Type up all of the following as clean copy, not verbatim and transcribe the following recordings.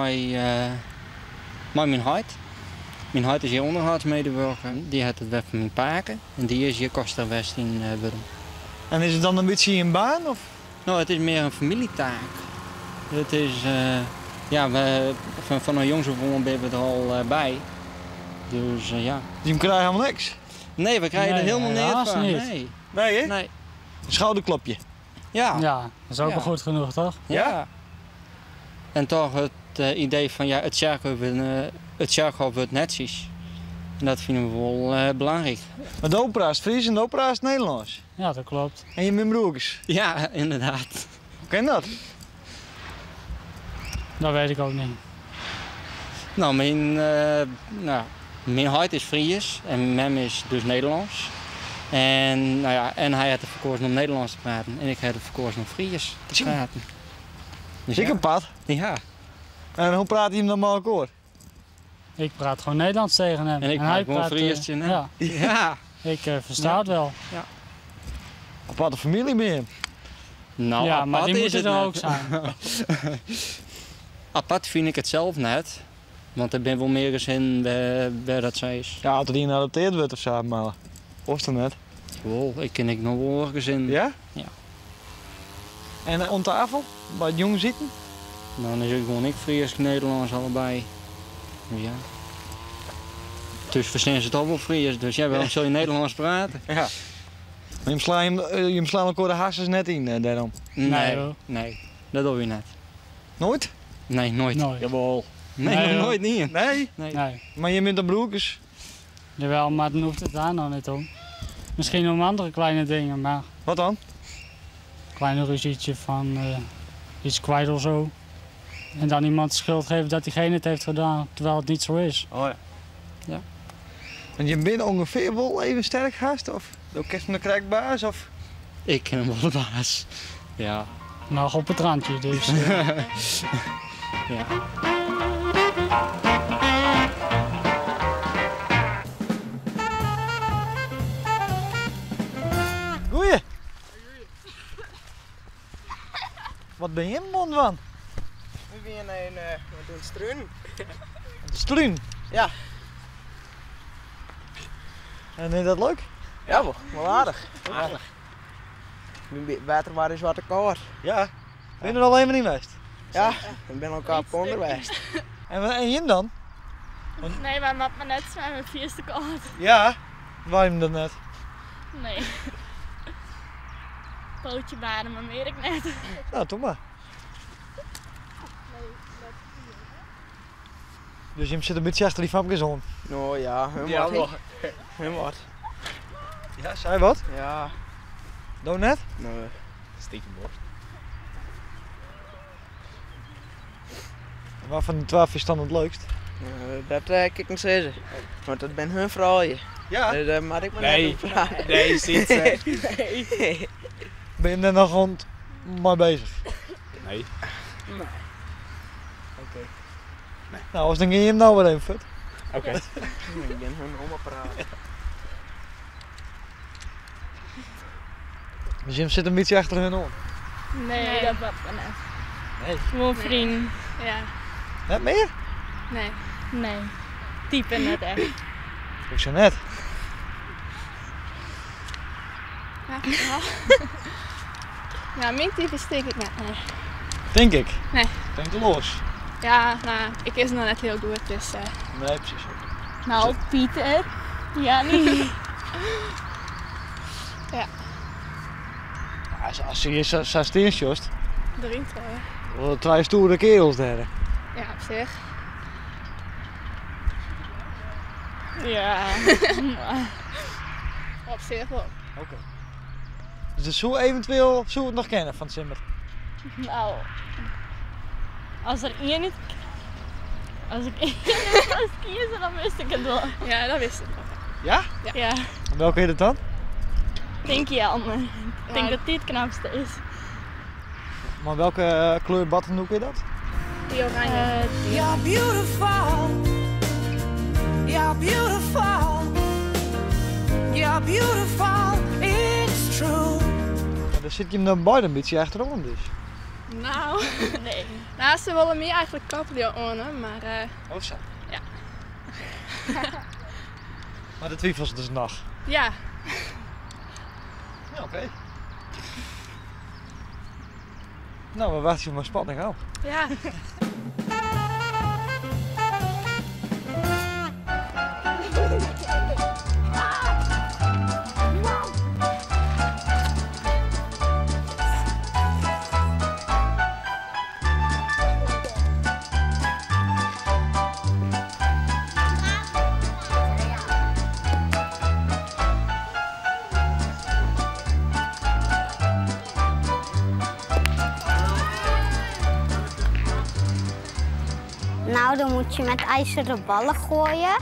Mei, mei myn heit. Myn heit is hjir ûnderhâldsmedewurker. Dy hat it wer fan myn pake en dy is hjir koster west yn Wurdum. En is it dan in bytsje jim baan of? No, it is mear in famyljetaak. It is, ja, fan 'e jongs af oan binne we der al by. Dus ja. Jim krije helemaal niks? Nee, we krije der helemaal neat fan. Nee. Nee, hè? Nee. Een schouderklopje. Ja. Ja, dat is ook al goed genoeg, toch? Ja. En toch it idee fan ja, it tsjerkhôf wurdt netsjes. En dat fine we wol belangryk. Want do praatst Frysk en do praatst Nederlânsk. Ja, dat klopt. En jim binne broerkes? Ja, inderdaad. Hoe kin dat? Dat weet ik ook niet. No, myn, no, myn heit is Fries en myn mem is dus Nederlânsk. En, no ja, en hy hat derfoar keazen om Nederlânsk te praten en ik ha derfoar keazen om Fries te praten. Dus ek apart. Ja. En hoe prate jim dan mei elkoar? Ik praat gewoon Nederlands tegen hem. En ik praat gewoon Fries tsjin him. Ja. Ja. Ik versta het wel. Ja. Aparte famylje binne jim. No, Ja, maar apart die is moeten it er net. ook zijn. Apart fyn ik it sels net, want der binne wol mear gesinnen wêr dat sa is. Ja, as der ien adopteard wurdt of sa, mar oars dan net. Wol, ik ken ek noch wol oare gesinnen. Ja? Ja. En oan tafel, by it jûnsiten? Dan is it gewoan ek Frysk, Nederlânsk allebei. Dus ja. Thús ferstean se toch wol Frysk, dus ja, wêrom sil je Nederlânsk prate? Ja. Mar jim slaan, jim slaan elkoar de harsens net yn dêrom? Nee, nee, dat dogge wy net. Noait? Nee, noait. Noait. Jawol. Nee, Nee, noch hoor. noait dien. Nee? Nee. Nee. Mar jim binne toch broerkes? Jawel, maar dan hoeft het daar nog niet om. Misschien om andere kleine dingen, maar... Wat dan? Kleine ruzietje van uh, iets kwijt of zo. En dan iemand de schuld geven dat diegene het heeft gedaan, terwijl het niet zo is. Oh ja. Ja. Want jim binne ûngefear wol even sterk hast? Of do kinst him krekt baas? Of? Ik kin him wol de baas, ja. Noch op it randje, dus. Ja. Goeie! Wat bin jim oan it dwaan? We wiene yn uh, oan it strunen. Strunen? Ja. En is dat leuk? Ja, wol, wol aardich. Aardich. Myn wetter is wat te kâld. Ja. Binne der al even yn west? Ja, ik bin al kap ûnder west. En, en jim dan? Nee, wy moatte mar net swimme, fierste kâld. Ja, waarom dat net? Nee. Pootje baden, mar mear ek net. Nou, doe mar. Dus jim sitte in bytsje achter dy famkes oan? No ja, hun wat. Hun wat. Ja, sy wat? Ja. Do net? Nee. Stiekem wol. En wa fan de twa fynst dan it leukst? Dat kin ik net sizze. Want dat binne hun froulju. Ja? Dêr moat ik mar Nee. net oer prate. Nee, Sietse. Nee. Bin jim dêr noch oan mei bezich? Nee. Nee. Oké. Nou, oars dan gean jim no wer even fuort. Oké. Ik gean hun om praten. Dus jim sitte in bytsje achter hun oan? Nee, dat moat mar net. Nee. Gewoan freonen. Ja. Net mear? Nee. Nee. Type net echt. Hoezo net? Ja, ja, myn type is tink ik net, nee. Tink ik? Nee. Tink los. Ja, no, ik ken se noch net hiel goed, dus... Nee, presys. No, Pieter. Ja, nee. Ja. As, as se hjir sa, sa stean sjochst. Deryn trije. Wol trije stoere kearels dêr. Ja, op sich. Ja. Op sich wol. Oké. Dus it soe eventueel soe it noch kinne fan 't simmer? No, as der ien út, as ik ien moast kieze, dan wist ik it wol. Ja, dan wist ik it wol. Ja? Ja. En welke is it dan? Tink Jelmer. Ik tink dat dy it knapste is. Mei welke kleur badhanddoek is dat? Dy oranje. You're beautiful. You're beautiful. You're beautiful. It's true. Dêr sit jim dan beide in bytsje achteroan dus. Nou, Nee. nou se wolle my eigentlik koppelje oan him, mar Oh sa. Ja. Mar de twivels dus noch? Ja. Ja, oké. No, we wachtsje mei spanning ôf. Ja. Nou, dan moet je met ijzeren ballen gooien.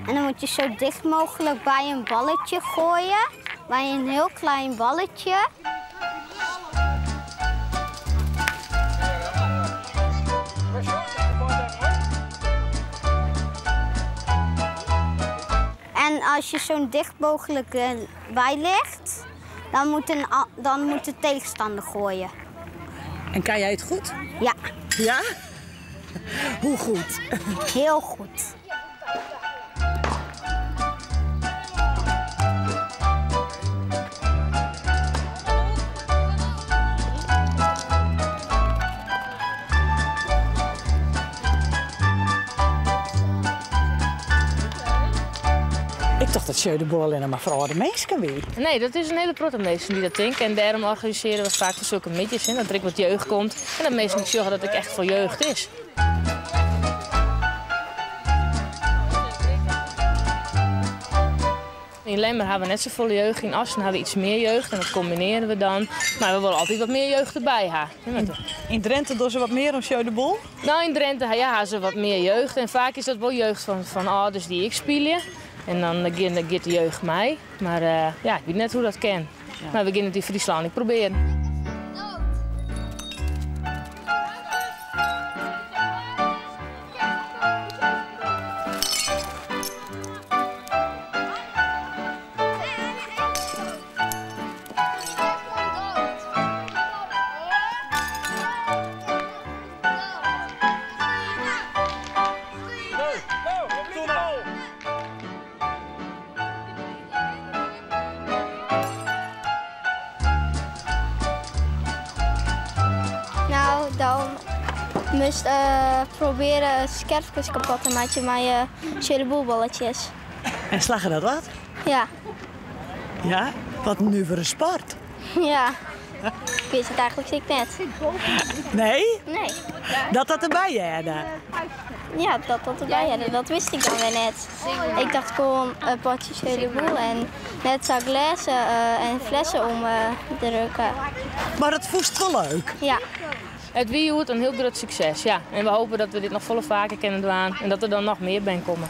En dan moet je zo dicht mogelijk bij een balletje gooien. Bij een heel klein balletje. En als je zo dicht mogelijk bij ligt, dan moet de tegenstander gooien. En kan jij het goed? Ja. Ja? Hoe goed? Heel goed. Ik dacht dat Jeu de Boel alleen maar voor oude mensen wie. Nee, dat is een hele protte mensen die dat denken. En daarom organiseren we vaak voor zulke midjes, hè, dat er wat jeugd komt. En dat mensen niet zorgen dat het echt voor jeugd is. In Lemmer hebben we net zoveel jeugd. In Assen hebben we iets meer jeugd en dat combineren we dan. Maar we willen altijd wat meer jeugd erbij hebben. In Drenthe doen ze wat meer om Jeu de Boel? Nou, in Drenthe, ja, hebben ze wat meer jeugd. En vaak is dat wel jeugd van ouders die ik speel. En dan gaat de jeugd mij. Maar ik weet net hoe dat kan. Maar we gaan het in Friesland ik proberen. Nou, dan moest proberen skerfjes kapot te maken met je boelballetjes. En slagen dat wat? Ja. Ja? Wat nu voor een sport? Ja. Ik wist het eigenlijk zeker net. Nee? Nee. Dat dat erbij hoorde? Ja, dat dat erbij hoorde. Dat wist ik dan weer net. Ik dacht gewoon een potje Jeu de Boel en net zou glazen en flessen om te drukken. Maar het voest wel leuk. Ja. Het Wii wordt een heel groot succes, ja. En we hopen dat we dit nog volle vaker kunnen doen en dat er dan nog meer bij komen.